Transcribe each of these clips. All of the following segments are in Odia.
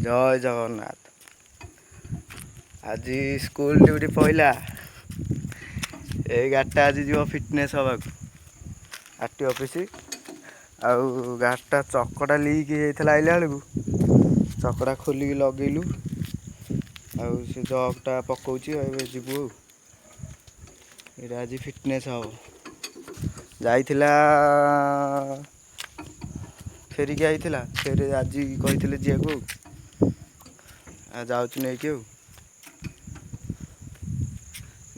ଜୟ ଜଗନ୍ନାଥ। ଆଜି ସ୍କୁଲ ଡ୍ୟୁଟି ପଇଲା। ଏଇ ଗାଡ଼ିଟା ଆଜି ଯିବ ଫିଟନେସ୍ ହେବାକୁ ଆର୍ ଟି ଅଫିସ୍। ଆଉ ଗାଡ଼ିଟା ଚକଟା ଲିକ୍ ହେଇଯାଇଥିଲା, ଆଇଲା ବେଳକୁ ଚକଟା ଖୋଲିକି ଲଗେଇଲୁ ଆଉ ସେ ଜକ୍ଟା ପକଉଛି। ଆଉ ଏବେ ଯିବୁ ଆଉ ଏଇଟା ଆଜି ଫିଟନେସ୍ ହେବ। ଯାଇଥିଲା, ଫେରିକି ଆଇଥିଲା, ଫେରେ ଆଜି କହିଥିଲେ ଯିବାକୁ। ଆଉ ଯାଉଛୁ ନେଇକି, ଆଉ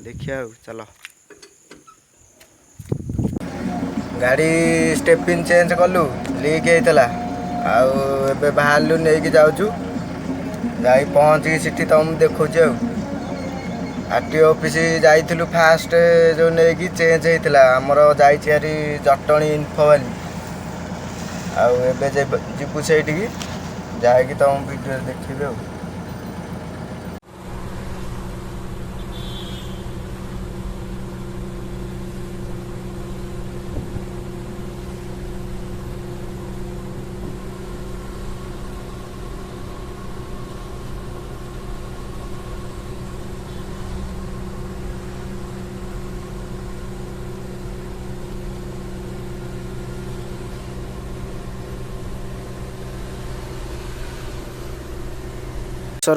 ଦେଖିବା। ଆଉ ଚାଲ। ଗାଡ଼ି ଷ୍ଟେପିନ୍ ଚେଞ୍ଜ କଲୁ, ଲିକ୍ ହେଇଥିଲା। ଆଉ ଏବେ ବାହାରିଲୁ, ନେଇକି ଯାଉଛୁ। ଯାଇ ପହଞ୍ଚିକି ସେଠି ତମକୁ ଦେଖାଉଛି। ଆଉ ଆର୍ ଟି ଅଫିସ୍ ଯାଇଥିଲୁ ଫାଷ୍ଟ, ଯେଉଁ ନେଇକି ଚେଞ୍ଜ ହେଇଥିଲା ଆମର, ଯାଇଛି ହାରି ଜଟଣୀ ଇନଫୋଭାଲି। ଆଉ ଏବେ ଯିବୁ ସେଇଠିକି, ଯାଇକି ତମ ଭିଡ଼ିଓରେ ଦେଖିବି। ଆଉ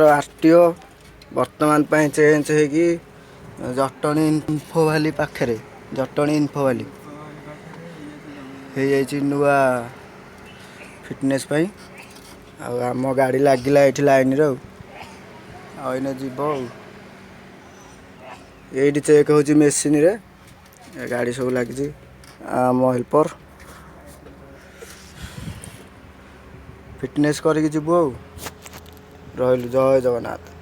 ଆର୍ ଟି ଓ ବର୍ତ୍ତମାନ ପାଇଁ ଚେଞ୍ଜ ହେଇକି ଜଟଣୀ ଇନଫୋଭାଲି ପାଖରେ, ଜଟଣୀ ଇନଫୋଭାଲି ହେଇଯାଇଛି ନୂଆ ଫିଟନେସ୍ ପାଇଁ। ଆଉ ଆମ ଗାଡ଼ି ଲାଗିଲା ଏଇଠି ଲାଇନ୍ରେ। ଆଉ ଏଇନା ଯିବ। ଆଉ ଏଇଠି ଚେକ୍ ହେଉଛି ମେସିନ୍ରେ। ଗାଡ଼ି ସବୁ ଲାଗିଛି। ଆମ ହେଲ୍ପର ଫିଟନେସ୍ କରିକି ଯିବୁ। ଆଉ ରହିଲୁ, ଜୟ ଜଗନ୍ନାଥ।